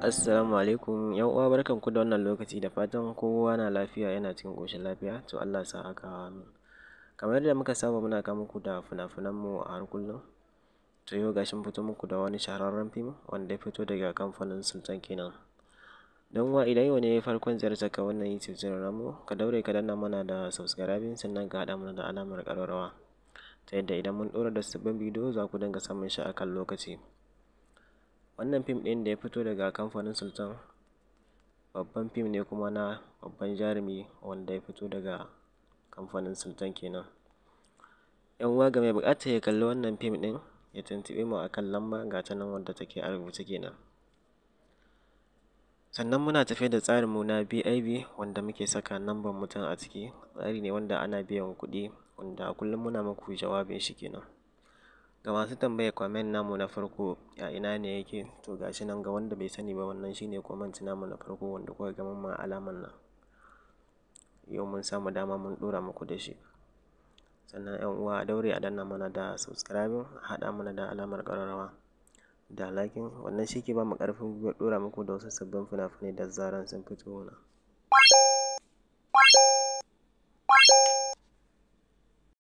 Assalamu alaikum 'yan uwa, barkanku da wannan lokaci, da fatan kowa na lafiya, yana cikin ƙoshin lafiya. To, Allah sa haka, amin. Kamar yadda muka saba, muna kawo muku da fina-finan mu a har kullum. To, yau gashi mun fito muku da wani shahararren fim wanda ya fito daga kamfanin Sultan kenan. Don uwa, idan yau ne farkon ziyartar ka wannan YouTube channel namu, ka daure ka danna mana da subscribing, sannan ka haɗa mana da alamar ƙararrawa, ta yadda idan mun ɗora da sabbin bidiyo za ku dinga samun shi a kan lokaci. Wannan fim ɗin da ya fito daga kamfanin Sultan babban fim ne, kuma na babban jarumi wanda ya fito daga kamfanin Sultan kenan. 'Yan uwa, ga mai buƙatar ya kalli wannan fim ɗin, ya tuntuɓe mu a kan lamba ga ta nan wadda take a rubuce kenan. Sannan muna tafe da tsarinmu na BIB, wanda muke saka namban mutum a ciki. Tsari ne wanda ana biyan kuɗi, wanda a kullum muna muku jawabin shi kenan. Ga masu tambayar comment namu na farko a ina ne yake, to ga shi nan, ga wanda bai sani ba, wannan shine comment namu na farko wanda kuka ga mun ma alaman nan. Yau mun samu dama mun ɗora muku da shi. Sannan 'yan uwa, a daure a danna mana da subscribing, a haɗa mana da alamar ƙararrawa da liking. Wannan shi ke ba mu ƙarfin gwiwar ɗora muku da wasu sabbin fina-finai da zaran sun fito mana.